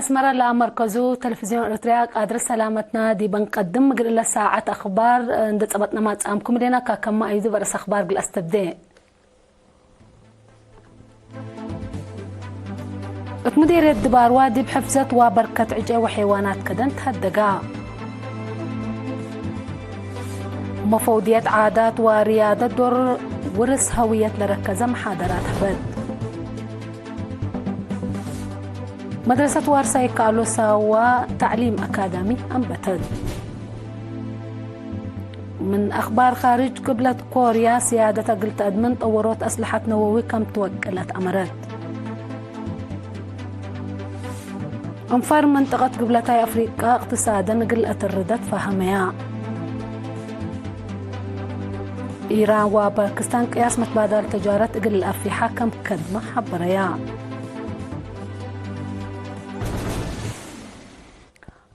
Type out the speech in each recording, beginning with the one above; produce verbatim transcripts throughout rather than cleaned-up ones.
አስመረ ለመርከዙ ተለፍዝዮን ኤረትርያ ቃድር ሰላመትና ዲበ እንቀድም። እግል እለ ሳዐት አክባር እንዴ ጸበጥነ ማጽአምኩም እዴና። ካከማ አይዱ በርአስ አክባር እግል አስተብዴ። እት ሙዴርየት ድባርዋ ዲብ ሕፍዘት ወበርከት ዕጨ ወሐይዋናት ከደን ተሀደጋ። መፈውድየት ዓዳት ወርያደት ዶር ውርስ ሀውየት ለረከዘ መሓደራት ሀበት። መድረሰት ዋርሳይ ከአሎ ሳዋ ተዕሊም አካዳሚ አንበተት። ምን አክባር ካርጅ፣ ቅብለት ኮርያ ስያደት እግል ተአድምን ጠወሮት አስለሐት ነወዊ ከም ትወቅለት አመረት። አንፋር መንጠቀት ግብለታይ አፍሪቃ እቅትሳደን እግል አተርደት ፋሀመያ። ኢራን ወፓክስታን ቅያስ መትባዳል ተጃረት እግል ለአፊሓ ከም ከድመ ሐበረያ።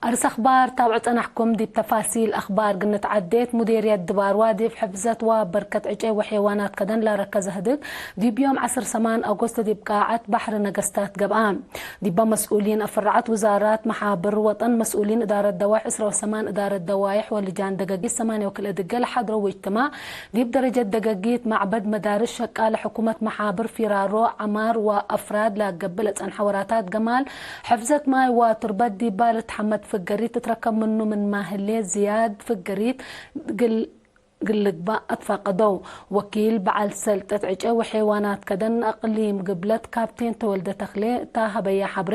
አርስ አክባር ታብዑ ጸናሕኩም። ዲብ ተፋሲል አክባር ግንት ዐዴት፣ ሙዴርየት ድባርዋ ዲብ ሕፍዘት ወበርከት ዕጨይ ወሐይዋናት ከደን ላረከዘ ህድግ፣ ዲብ ዮም ዐስር ሰማን አጎስት ዲብ ቃዐት ባሕር ነገስታት ገብአ። ዲበ መስኡሊን አፍራዐት ውዛራት መሓብር ወጠን፣ መስኡሊን እዳረት ደዋይሕ ዕስራ ወሰማን እዳረት ደዋይሕ ወልጃን ደገጊት ሰማንያ ወክልኤ ድገ ለሐድረው እጅትማዕ፣ ዲብ ደረጀት ደገጊት ማዕበድ መዳርስ ሸቃለ ሕኩመት መሓብር ፊራሮ ዐማር ወአፍራድ ለገብእ ለጸንሐ ወራታት ገማል ሕፍዘት ማይ ወቱርበት ዲባ ልትሐመድ ፍገሪት ትትረከብ ምኑ ምንመ ህሌት ዝያድ ፍገሪት እግል ልግባእ አትፋቀደው። ወኪል በዐል ሰልጠት ዕጨ ወሐይዋናት ከደን አቅሊም ግብለት ካፕቴን ተወልደ ተክሌ እተ ሀበየ ሐብሬ፣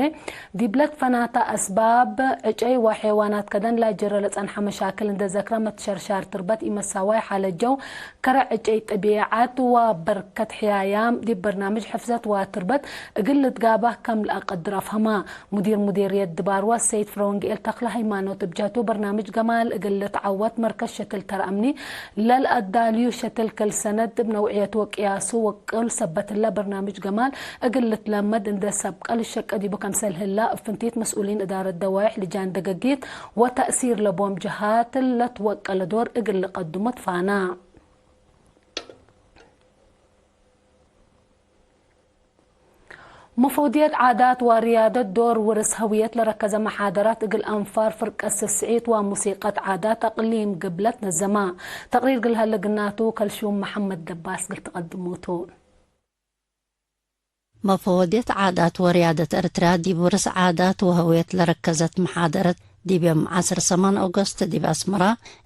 ዲብለ ትፈናተ አስባብ ዕጨይ ወሐይዋናት ከደን ላጀረ ለጸንሐ መሻክል እንዴ ዘክረ፣ መትሸርሻር ትርበት፣ ኢመሳዋይ ሓለት ጀው፣ ከረ ዕጨይ ጥቢዐት ወበርከት ሕያያም ዲብ በርናምጅ ሕፍዘት ወትርበት እግል ልትጋባህ ከም ለአቀድር አፍሀማ። ሙዲር ሙዴርየት ድባርዋ ሰይድ ፍረወንግኤል ተክለ ሃይማኖት እብ ጀህቱ፣ በርናምጅ ገማል እግል ልትዐወት መርከዝ ሸትል ተርአምኒ ለልአዳልዩ ሸትል ክል ሰነት እብ ነውዕየቱ ወቅያሱ ወቅል ሰበት ህለ፣ በርናምጅ ገማል እግል ልትለመድ እንዴ ሰብቀ ልሸቀ ዲቡ ከምሰል ህላ፣ እብ ፍንቲት መስኡሊን እዳረት ደዋይሕ፣ ልጃን ደገጊት ወተእሲር ለቦም ጀሃት ለትወቀለ ዶር እግል ልቀድሞ ትፋና። መፈውድየት ዓዳት ወርያደት ዶር ውርስ ሀውየት ለረከዘ መሓደራት እግል አንፋር ፍርቀት ስስዒት ወሙሲቀት ዓዳት አቅሊም ግብለት ነዘማ። ተቅሪር እግል ሀለ ግናቱ ከልሹም መሐመድ ደባስ እግል ትቀድሙ ቱ። መፈወድየት ዓዳት ወርያደት ኤረትርያ ዲብ ውርስ ዓዳት ወሀውየት ለረከዘት መሓደረት ዲብ ዮም ዐስር ሰማን ኦገስት ዲብ አስመራ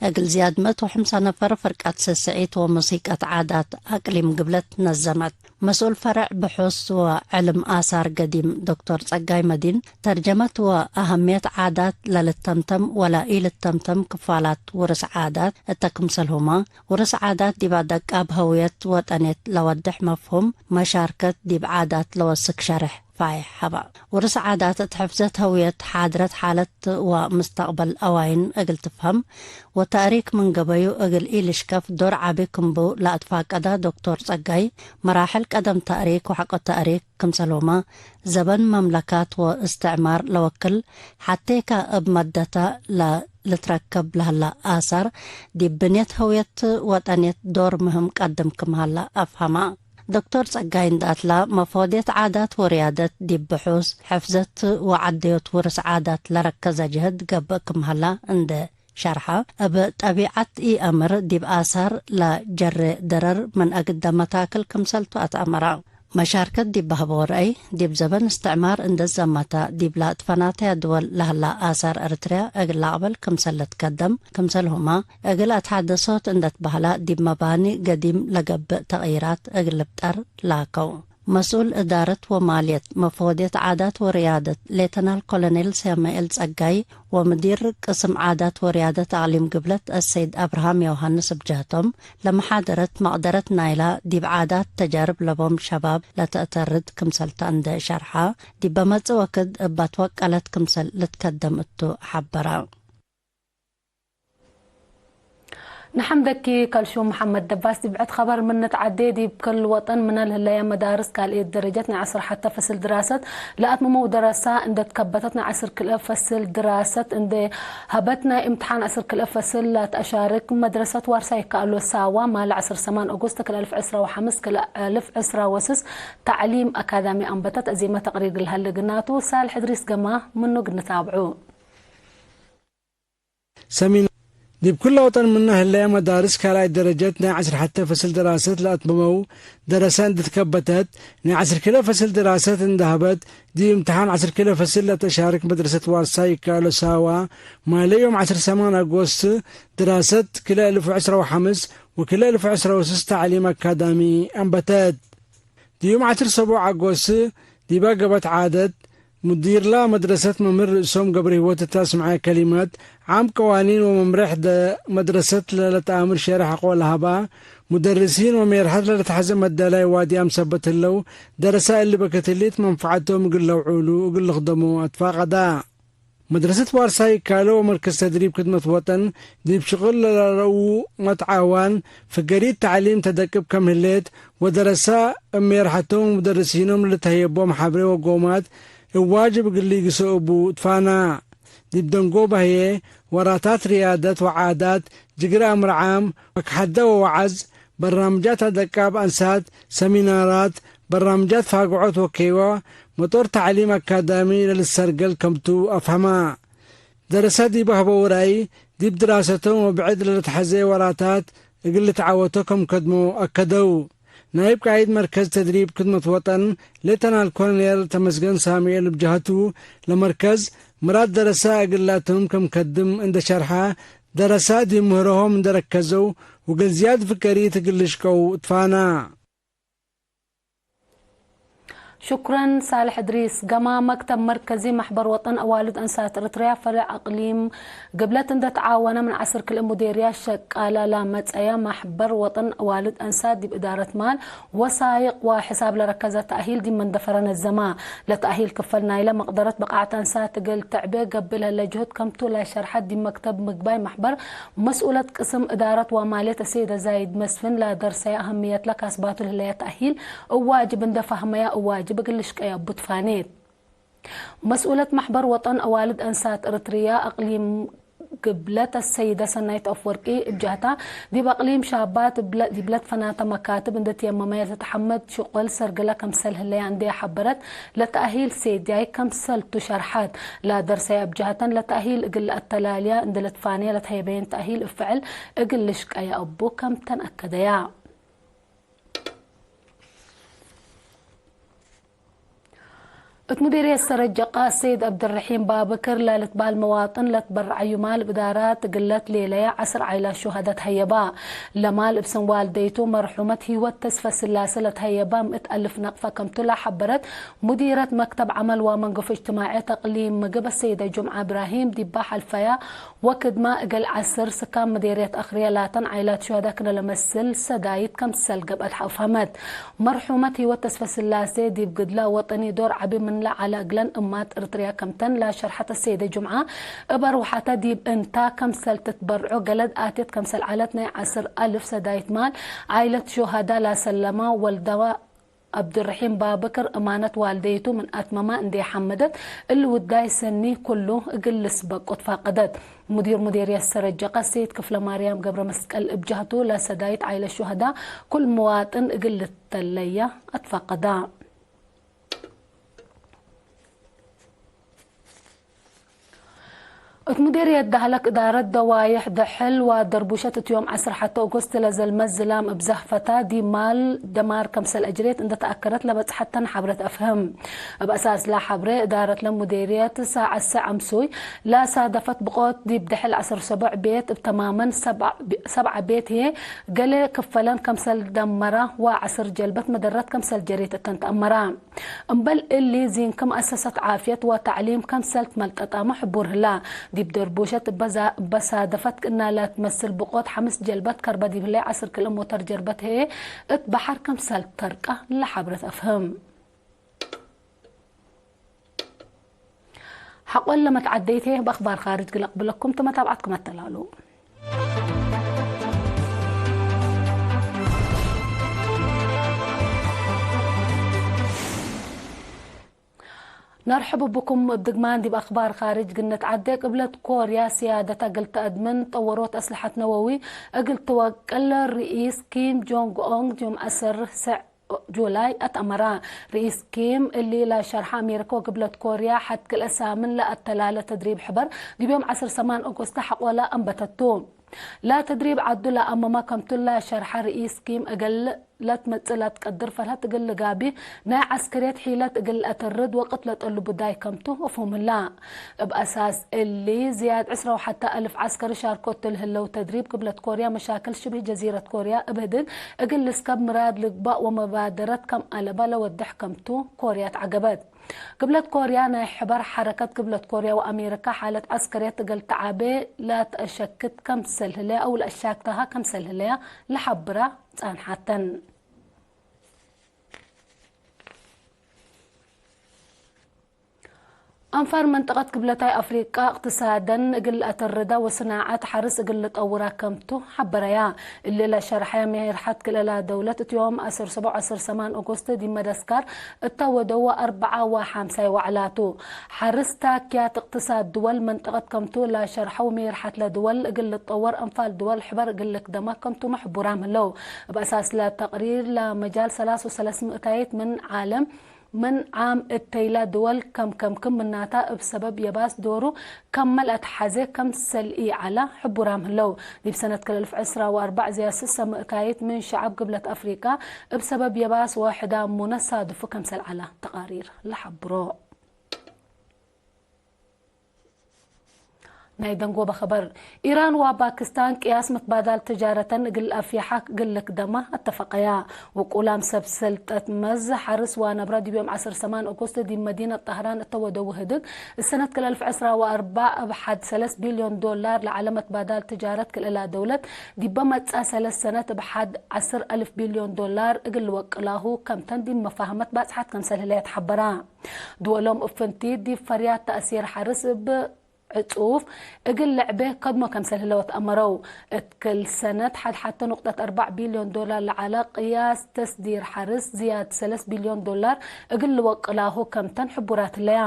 እግል ዝያድ ምእት ወሐምሳ ነፈር ፍርቀት ስስዒት ወሙሲቀት ዓዳት አቅሊም ግብለት ነዘመት። መስኡል ፈረዕ ብሑስ ወዕልም አሳር ገዲም ዶክቶር ጸጋይ መዲን፣ ተርጀመት ወአሀምየት ዓዳት ለልተምተም ወለኢልተምተም ክፋላት ውርስ ዓዳት እተ ክምሰልሁመ፣ ውርስ ዓዳት ዲብ አደቃብ ሀውየት ወጠንየት ለወድሕ መፍሁም መሻርከት ዲብ ዓዳት ለወስክ ሸርሕ ፋይሕ ሀበ። ውርስ ዓዳት እት ሕፍዘት ሀውየት፣ ሓድረት ሓለት ወምስተቅበል አዋይን እግል ትፍሀም ወተእሪክ ምን ገበዩ እግል ኢልሽከፍ ዶር ዐቢ ክምቡ ለአትፋቀደ ዶክቶር ጸጋይ፣ መራሕል ቀደም ተእሪክ ወሐቆ ተእሪክ ክምሰልሁመ፣ ዘበን መምለካት ወእስትዕማር ለወክል፣ ሐቴከ እብ መደተ ለልትረከብ ለህለ አሳር፣ ዲብ ብንየት ሀውየት ወጠንየት ዶር ምህም ቀድም ክም ሀለ አፍሀመ። ዶክቶር ጸጋይ እንደ አትላ፣ መፈወድየት ዓዳት ወርያደት ዲብ ብሑስ፣ ሕፍዘት ወዐደዮት ውርስ ዓዳት ለረከዘ ጀህድ ገብእ ክም ሀለ እንደ ሸርሐ፣ እብ ጠቢዐት ኢአምር ዲብ አሳር ለጀሬ ደረር ምን አግደ መታክል ክምሰልቱ አትአመረ። መሻርከት ዲብ በሀበወ ረአይ፣ ዲብ ዘበን እስትዕማር እንደ ዘመተ፣ ዲብላ እት ፈናተያ ድወል ለህላ አሳር ኤረትርያ እግል ለአቅብል ክምሰል ልትከደም ክምሰልሁመ፣ እግል አትሐደሶት እንደ ትበህላ፣ ዲብ መባኒ ገዲም ለገብእ ተቅይራት እግል ልብጠር ላከው። መስኡል እዳረት ወማልየት መፈወድየት ዓዳት ወርያደት ሌተናል ኮሎኔል ሳሙኤል ጸጋይ ወምዲር ቅስም ዓዳት ወርያደት አቅሊም ግብለት አሰይድ አብርሃም ዮሐንስ እብ ጀህቶም፣ ለመሓደረት መቅደረት ናይላ ዲብ ዓዳት ተጃርብ ለቦም ሸባብ ለተአተርድ ክምሰልተ እንደ ሸርሐ፣ ዲብ መጽእ ወክድ እበ ትወቀለት ክምሰል ልትከደም እቱ ሐበረ። ነሐምደኪ ከልሹም መሐመድ ደባስ። ዲብ ብዕድ ኸበር ምን ንትዓዴ፣ ዲብ ክል ወጠን ምነ ለህለየ መዳርስ ካልእየት ደረጀት ናይ ዐስር ሐተ ፈስል ድራሰት ለአትመመው ደረሳ እንዴ ትከበተት፣ ናይ ዐስር ክልኤ ፈስል ድራሰት እንዴ ሀበት፣ ናይ እምትሓን ዐስር ክልኤ ፈስል ለተአሻርክ መድረሰት ዋርሳይ ይከአሎ ሳዋ፣ ማለ ዐስር ሰማን ኦጎስት ክልኤ አልፍ ዕስራ ወሐምስ ክልኤ አልፍ ዕስራ ወስስ ተዕሊም አካዳሚ አንበተት። አዜመ ተቅሪር እግል ሀለ ግናቱ፣ ሳልሕ እድሪስ ገማ ምኑ እግል ንታብዑ። ሰሚን፣ ዲብ ኩለ ወጠን ምነ ህለየ መዳርስ ካልኣይ ደረጀት ናይ ዐስር ሐተ ፈስል ድራሰት ለአትመመው ደረሰ እንዴ ትከበተት፣ ናይ ዐስር ክልኤ ፈስል ድራሰት እንዴ ሀበት፣ ዲብ እምትሓን ዐስር ክልኤ ፈስል ለተሻርክ መድረሰት ዋርሳይ ይከአሎ ሳዋ፣ ማለ ዮም ዐስር ሰማን አጎስት ድራሰት ክልኤ አልፍ ዕስራ ወሐምስ ወክልኤ አልፍ ዕስራ ወስስ ተዕሊም አካዳሚ አንበተት። ዲብ ዮም ዐስር ሰቡዕ አጎስት ዲበ ገበት ዓደት፣ ሙዲርላ መድረሰት መምህር ርእሶም ገብረሂወት እተ አስምዐ ከሊመት፣ ዓም ቀዋኒን ወመምሬሕ ደ መድረሰት ለለተአምር ሸርሕ ሐቆ ለሀባ፣ ሙደርሲን ወሜርሐት ለለተሐዜ መደላይ ዋድያም ሰበት ህለው፣ ደረሰ እሊ በክትሊት መንፈዐቶም እግል ለውዑሉ እግል ልክደሞ አትፋቀዳ። መድረሰት ዋርሳይ ይካሎ ወመርከዝ ተድሪብ ክድመት ወጠን፣ ዲብ ሽቅል ለለረኡ መትዓዋን፣ ፍገሪት ተዕሊም ተደቅብ ከም ህሌት፣ ወደረሰ እብ ሜርሐቶም ወሙደርሲኖም ለልትሀየቦም ሐብሬ ወጎማት፣ እብ ዋጅብ እግል ሊግሰ እቡ ትፋና። ዲብ ደንጎበ ህዬ፣ ወራታት ርያደት ወዓዳት፣ ጅግረ አምር ዓም፣ መክሐደ ወወዐዝ፣ በርናምጃት አደቃብ አንሳት፣ ሰሚናራት፣ በርናምጃት ፋግዖት ወኬወ፣ መጦር ተዕሊም አካዳሚ ለልትሰርገል ከምቱ አፍሀማ። ደረሰ ዲብ ሀበው ራእይ፣ ዲብ ድራሰቶም ወብዕድ ለልትሐዜ ወራታት እግል ልትዓወቶ ከም ከድሞ አከደው። ናይብ ቃይድ መርከዝ ተድሪብ ክድመት ወጠን ሌተናል ኮሎኔል ተመስገን ሳሙኤል እብ ጀሀቱ፣ ለመርከዝ ምራድ ደረሰ እግል ለአትምም ከም ከድም እንዴ ሸርሐ፣ ደረሰ ዲብ ምህሮሆም እንዴ ረከዘው ወእግል ዝያድ ፍገሪት እግል ልሽቀው ትፋና። ሹክረን ሳልሕ እድሪስ። ገማ መክተብ መርከዚ መሕበር ወጠን አዋልድ አንሳት ኤረትርያ ፈሬዕ አቅሊም ግብለት እንዴ ተዓወነ ምን ዐስር ክልኤ ሙዴርያት ሸቃላ ለመጸየ መሕበር ወጠን አዋልድ አንሳት ዲብ እዳረት ማል ወሳይቅ ወሕሳብ ለረከዘ ተእሂል ዲብ መንደፈረ ነዘማ። ለተእሂል ክፈል ናይለ መቅደረት ብቃዕት አንሳት እግል ተዕቤ ገብእ ለህለ ጅሁድ ከምቱ ለሸርሐት ዲብ መክተብ ምግባይ መሕበር መስኡለት ቅስም እዳረት ወማልየት አሰይደ ዛይድ መስፍን ለደርሰየ አሀምየት ለካስባቱ ለህለየ ተእሂል እብ ዋጅብ እንዴ ፈህመየ እብ ዋጅብ እግል ልሽቀየ እቡ ትፋኔት። መስኡለት መሕበር ወጠን አዋልድ አንሳት ኤረትርያ አቅሊም ግብለት አሰይደ ሰናይት አፍወርቂ እብ ጀህታ፣ ዲብ አቅሊም ሻባት እብለ-፣ ዲብ ለትፈናተ መካትብ እንዴ ትየመመየ ለተትሐመድ ሽቁል ሰርግለ ከምሰል ህለያ እንዴ ሐበረት፣ ለተእሂል ሴድያይ ከምሰልቱ ሸርሐት። ለደርሰየ እብ ጀህተን ለተእሂል እግል ለአተላልያ እንዴ ለትፋንየ ለትሀየበየን ተእሂል እብ ፍዕል እግል ልሽቀየ እቡ ከምተን አከደያ። እት ሙዲርየት ሰረጀቃ ሰይድ ዐብደረሒም ባብክር ለልትበህል መዋጥን ለትበረዐዩ ማል እብ እዳራት ግለት ሌለየ ዐስር ዓይላት ሹሀደ ተሀየባ። ለማል እብ ስም ዋልደይቱ መርሑመት ህይወት ተስፈ ስላሴ ለተሀየባ ምእት አልፍ ነቅፈ ከምቱ ለሐበረት ሙዲረት መክተብ ዐመል ወመንገፎ እጅትማዕየት አቅሊም ምግብ ሰይደ ጁምዐ እብራሂም ዲባ ሐልፈያ ወክድመ እግል ዐስር ስካን ምዴርየት አክርየ ላተን ዓይላት ሹሀደ ክነ ለመስል ሰዳይት ከምሰል ገብአት አፍሀመት። መርሑመት ህይወት ተስፈስላሴ ዲብ ግድለ ወጠኒ ዶር ዐቢ ምን ለዐለ እግለን እማት እርትርያ ከምተን ለሸርሐት ሰይደ ጁምዐ፣ እብ አርወሐተ ዲብ እንታ ከምሰል ትትበርዖ ገለድ አቴት ከምሰል ዐለት ናይ ዐስር አልፍ ሰዳይት ማል ዓይለት ሹሀደ ለሰለመ ወልደዋ አብዱርሒም ባብክር እማነት ዋልደይቱ ምን አትመመ እንዴ ሐመደት፣ እሊ ውዳይ ሰኒ ኩሉ እግል ልስበቁ ትፋቀደት። ሙዲር ሙዴርየት ሰረጀቀ ሰይድ ክፍለማርያም ገብረመስቀል እብ ጀህቱ፣ ለሰዳይት ዓይለት ሹሀዳ ኩል መዋጥን እግል ልተለየ አትፋቀዳ። እት ሙዴርየት ደህለክ እዳረት ደዋይሕ ደሐል ወደርቡሸት እት ዮም ዐስር ሐተ ኦጎስት ለዘልመ ዝላም እብ ዘህፈታ ዲብ ማል ደማር ከምሰል አጅሬት እንደ ተአከደት ለበጽሐተን ሐብረት አፍህም። እብ አሳስለ ሐብሬ እዳረትለ ሙዴርየት ሳዐት ሰዕ አምሱይ ለሳደፈት ብቆት ዲብ ደሐል ዐሰር ሰቦዕ ቤት እብ ተማመን ሰብዐ ቤት ህዬ ገሌ ክፈለን ከምሰል ደመራ ወዐስር ጀልበት መደረት ከምሰል ጀሬት እተን ተአመራ። እምበል እሊ፣ ዚን ክም መአሰሰት ዓፍየት ወተዕሊም ከምሰል ትመልጠጣመ ሕቡር ህላ። ዲብ ደርቡሸት እበ ዛ-፣ እበ ሳደፈት ክእነ ለትመስል ብቆት ሐምስ ጀልበት ከርበ ዲብ ህለ ዐስር ክልኤ ሞተር ጀርበት ህዬ እት በሐር ከምሰል ተርቀ ለሐብረት አፍህም። ሐቆለ መትዓደይት ህዬ እብ አክባር ካርጅ እግል አቅብለኩም ቱ መታብዐትኩም አተላሉ። ነርሕብ ብኩም እብ ድግማን ዲብ አክባር ካርጅ ግነት ዐዴ። ቅብለት ኮርያ ስያደተ እግል ተአድምን፣ ጠወሮት አስለሐት ነወዊ እግል ትወቅል ርኢስ ኪም ጆንግ ኦንግ ዮም ዐስር ሰዕ ጁላይ አትአመራ። ርኢስ ኪም እሊ ለሸርሐ፣ አሜሪከ ወቅብለት ኮርያ ሐድ ክልኤ ሳምን ለአተላለ ተድሪብ ሕበር ዲብ ዮም ዐስር ሰማን ኦጎስት ሐቆለ አንበተቱ። ለተድሪብ ዐዱ ለአመመ ከምቱ ለሸርሐ ርኢስ ኪም፣ እግል ለትመጽእ ለትቀድር ፈልሀት እግል ልጋቢ፣ ናይ ዐስከርየት ሒለት እግል ለአተርድ ወቅት ለጠሉ ብዳይ ከምቱ መፍሁም ህላ። እብ አሳስ እሊ፣ ዝያድ ዕስራ ወሐተ አልፍ ዐስከሪ ሻርኮ እቱ ለህለው ተድሪብ፣ ቅብለት ኮርያ መሻክል ሽብህ ጀዚረት ኮርያ እብ ህድግ እግል ልስከብ ምራድ ልግባእ ወመባደረት ከም አለበ ለወድሕ ከምቱ ኮርያ ተዐገበት። ቅብለት ኮርያ ናይ ሕበር ሐረከት ቅብለት ኮርያ ወአሜሪካ ሓለት ዐስከርየት እግል ተዓቤ ለተአሸክት ከምሰል ህለያ አው ለአሻክታሃ ከምሰል ህለያ ለሐብራ ጸንሐተን። አንፋር መንጠቀት ቅብለታይ አፍሪቃ እቅትሳደን እግል ለአተርዳ ወስናዐት ሐርስ እግል ልጠውራ ከምቱ ሐበረያ። እሊ ለሸርሐየ ሜርሐት ክልኤ ለደውለት እት ዮም ዐስር ሰቦዕ ዐስር ሰማን ኦጎስት ዲብ መደስካር እተ ወደወ አርበዓ ወሐምሳይ ወዕላቱ። ሐርስ ታክያት እቅትሳድ ድወል መንጠቀት ከምቱ ለሸርሐው ሜርሐት ለድወል እግል ልጠወር አንፋል ድወል ሕበር እግል ልክደማ ከምቱመ ሕቡራም ህለው። እብ አሳስ ለተቅሪር ለመጃል ሰላስ ወሰለስ ምእታይት ምን ዓለም ምን ዓም እተይላ ድወል ከም ከምክም ምናታ እብ ሰበብ የባስ ዶሩ ከም መልአት ሐዜ ከምሰል ኢዐላ ሕቡራም ህለው። ዲብ ሰነት ክል አልፍ ዕስራ ወአርበዕ ዝያድ ስሰ ምእታይት ምን ሸዐብ ግብለት አፍሪቃ እብ ሰበብ የባስ ወሕዳም ሙነ ሳድፉ ከምሰል ዐላ ተቃሪር ለሐብሮ። ናይ ደንጎበ ኸበር። ኢራን ወፓክስታን ቅያስ መትባዳል ትጃረተን እግል አፍየሐ እግል ልክደማ አተፈቀያ። ውቁላም ሰብ ሰልጠት መዝ ሐርስ ወነብረ ዲብ ዮም ዐስር ሰማን ኦጎስት ዲብ መዲነት ጠህራን እተ ወደው ህድግ፣ እሰነት ክል አልፍ ዕስራ ወአርበዕ እብ ሐድ ሰለስ ቢልዮን ዶላር ለዐለ መትባዳል ትጃረት ክልኤላ ደውለት፣ ዲበ መጽአ ሰለስ ሰነት እብ ሐድ ዐስር አልፍ ቢልዮን ዶላር እግል ልወቅላሁ ከምተን ዲብ መፋህመት ባጽሓት ከምሰል ህለየ ተሐበራ። ድወሎም እብ ፍንቲት ዲብ ፈርያት ተእሲር ሐርስ እብ ዕጹፍ እግል ልዕቤ ከድሞ ከምሰል ህለው ተአመረው። እት ክል ሰነት ሐድ ሐቴ ኑቅጠት አርበዕ ቢልዮን ዶላር ለዐለ ቅያስ ተስዲር ሐርስ ዝያድ ሰለስ ቢልዮን ዶላር እግል ልወቅላሁ ከምተን ሕቡራት ህለያ።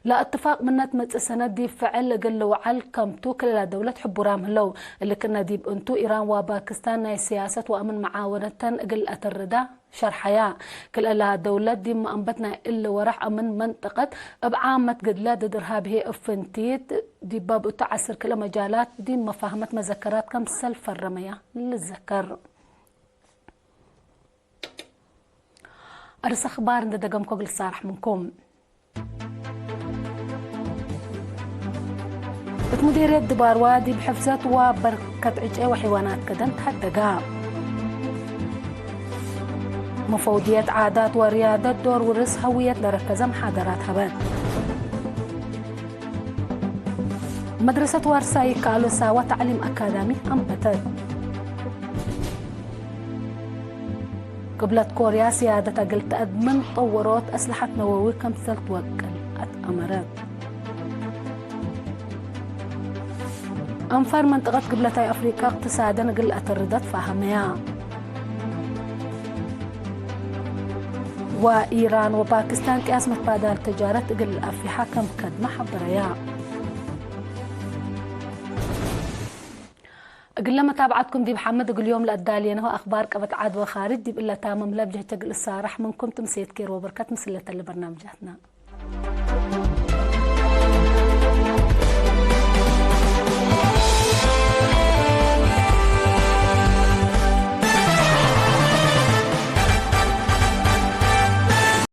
ለእትፋቅ ምነ ትመጽእ ሰነት ዲብ ፍዕል እግል ልውዓል ከምቱ ክልኤ ደውለት ሕቡራም ህለው። እሊ ክእነ ዲብ እንቱ፣ ኢራን ወፓክስታን ናይ ስያሰት ወአምን መዓወነተን እግል አተርዳ ሸርሐያ። ክልኤላ ደውለት ዲብ መአንበት ናይ እሊ ወረሕ አምን መንጠቀት እብ ዓመት ግድለ ድድ እርሃብ ህዬ እብ ፍንቲት ዲበ ብእቱ ዐስር ክልኤ መጃላት ዲብ መፋህመት መዘከራት ከምሰል ፈረመያ ልዘከር። አርስ አኽባር እንዴ ደገምኮ እግል ሳርሕ ምንኩም። እት ሙዲርየት ድባርዋ ዲብ ሕፍዘት ወበርከት ዕጨ ወሕይዋናት ከደን ተሐደጋ። መፈውድየት ዓዳት ወርያደት ዶር ውርስ ሀውየት ለረከዘ መሓደራት ሀበት። መድረሰት ዋርሳይ ይከአሉ ሳዋ ተዕሊም አካዳሚ አንበተት። ቅብለት ኮርያ ስያደት እግል ተአድምን ጠወሮት አስለሐት ነወዊ ከምሰል ትወቅል አትአመረት። አንፋር መንጠቀት ግብለታይ አፍሪቃ እቅትሳደን እግል ለአተርደ ትፋሀመያ። ወኢራን ወፓኪስታን ቅያስ መትባዳል ተጃረት እግል ለአፍየሐ ከም ከድመ ሐበረያ። እግለ መታብዐትኩም ዲብ ሐምድ እግል ዮም ለአዳልየነሁ አክባር ቀበት ዐድ ወካርጅ ዲብ እለ ታምም ለብጀህት እግል እሳረሕ ምንኩም ትምሴት ኬር ወበርከት ምስል ለተለ በርናምጃትና።